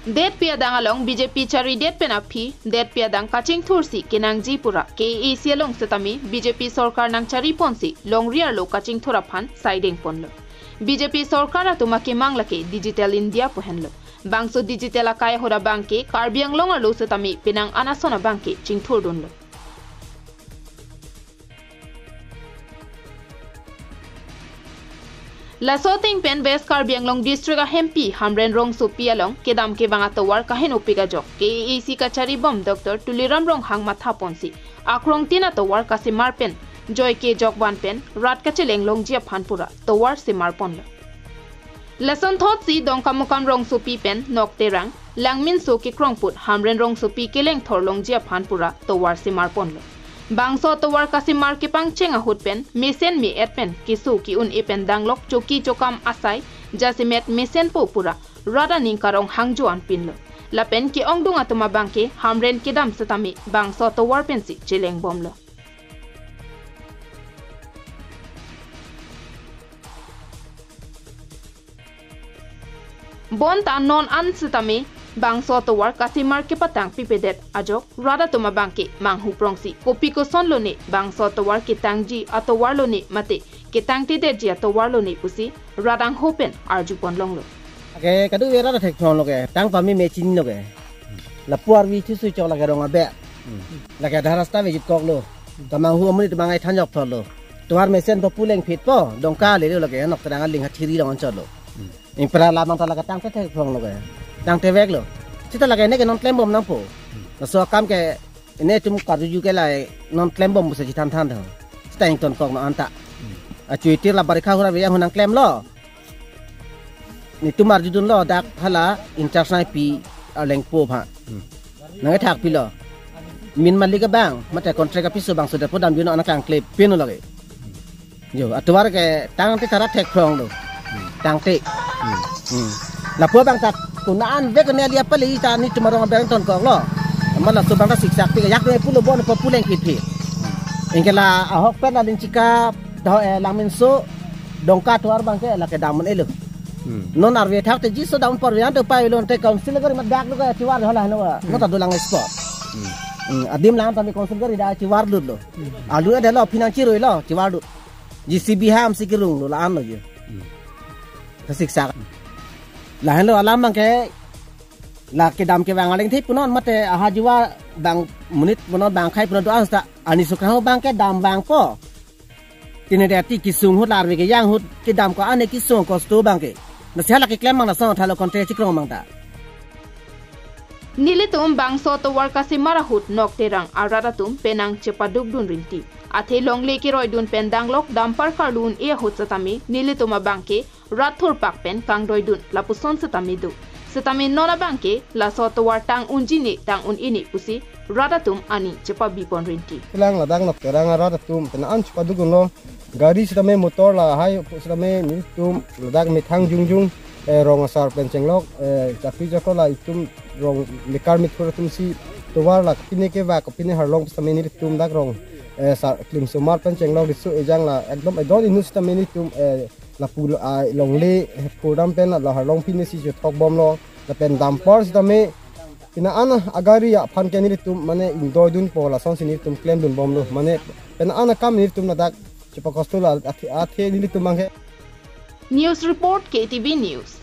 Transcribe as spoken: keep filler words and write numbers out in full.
Detpi adang along B J P charidet pen aphi, detpi adang kachingthursi kenangji pura K A A C along setame B J P sorkar nangchari ponsi longri arlo kachingthur aphan saideng ponlo. B J P sorkar atum akemang lake Digital India pu henlo. Bangso digital akai ahut abangke Karbi Anglong arlo setame penang an ason abangke chingthurdunlo. Laso ateng pen West Karbi Anglong District ahempi Hamren Rongsopi along kedam kevang atovar kahenopik ajok K A A C kachari bom Doctor Tuliram Ronghang matha ponsi akrongtin atovar kasemar pen joike jokvan pen rat kacheleng longji aphan pura tovar semar ponlo. Lason thotsi Dongkamukam Rongsopi pen Nokterang, Langminso kekrong put Hamren Rongsopi kelengthor longji aphan pura tovar semar ponlo. Bangso tovar kasemar kepangcheng ahut pen mesen me-et pen keso ke-un-e pen danglok choki chokam asai jasemet mesenpo pura rat aning karong hangjo an pinlo. Lapen ke-ongdung atum abangke Hamren kedam setame bangso tovar pensi cheleng bomlo. Bonta non an setame bangso atovar kasemar kepatang pipedet ajok rat atum abangke manghuprongsi kopi kosonlone bangso atovar ketangji atovarlone mate ketangtedetji atovarlone pusi rat angho pen arju ponlonglo. Ke kadu vera thek thong lo ke tang pami mechin lo ke. Lapu arvi thu sui chok lake rong abe. Lake Dharasta vejit koklo. Kamanghu amonit mangai thanjok thorlo. Tovar mesen po puleng phit po, Dongka lele lo ke, Nokterang aling ha thiri dong anchot lo. Impra lamang ta lake tangte thek thong lo ke. Tangte veklo. Sita lake ne ke non klem bom nangpo. Laso akam ke netum karjuju ke lai non klem bom pusi chethan than thong. Sita ingtonkok non anta. Achuitir la barikha hura veya hunang klemlo. Netum arjudunlo dak hala in charge nangpi arlengpo aphan. Nangkethak pilo. Min malik abang, mate contract apiso bangso depo damjun anak kangkle pin lagi. Jo, atovar ke tangte tara thek phrong lo. Tangte. Hmm. Lapu abang ta kuna an vek ne alia pali ta netum arong abang tonkoklo. Amat laso abang ta siksak pi yak ne pulo bon po puleng phit phit. Ingke la ahok pen la linchika to, eh, Langminso Dongka atovar abangke lake dam un-elo. Hmm. Non arve thakte jiso dam por vian to pai lo te council gari mat dak lo ke chivar hola no. Hmm. Nota dolang expo. Hmm. Hmm. Adim lang tami council gari da chivar lut lo. Hmm. Alu ada lo pinang chiroi lo chivar lut. J C B ham si kirung lo la an lo je. Hmm. Kasiksak. Lahenlo alam abangke la kedam kevang aleng the punon mate aha jiwa bang monit punon bang khai punon do ansta ani sukha abangke dam vangpo. Tine dati kisung ahut larve kejang ahut kedam ko ane kisung kosto abangke. Nasi hala keklem abang lason thalo konte chikrong abang ta. Nelitum bangso atovar kasemar ahut Nokterang arat atum penang chepadukdun rinti. Athe longle keroidun pen danglok dampar karlu un-e ahut setame nelitum abangke rat thurpak pen kangdoidun lapuson setame do. Setame non abangke laso atovar tang unji ne tang un-e ne pusi rat atum aning chepabi pon rinti. Kelang ladak Nokterang arat atum penang an chepadukdunlo. Gari setame motor lahai setame netum ladak methang jongjong, eh, rong asar pen chenglok, eh, chakri chakor la itum rong mekar methur atum si tovar la pine kevak pine harlong setame netum dak rong, eh, sar klimsomar pen chenglok riso ejang la ekdom edon inut setame netum, eh, lapu lo, ah, longle, eh, purdam pen la harlong pine si chothok bomlo. Lapen dampar setame pina ana agari aphan ke nelitum mane ingdoidunpo lasonsi nelitum klemdun bomlo. Mane pina ana kam nelitum ladak chepakosto la athe, athe nelitum abangke. News report K T V News.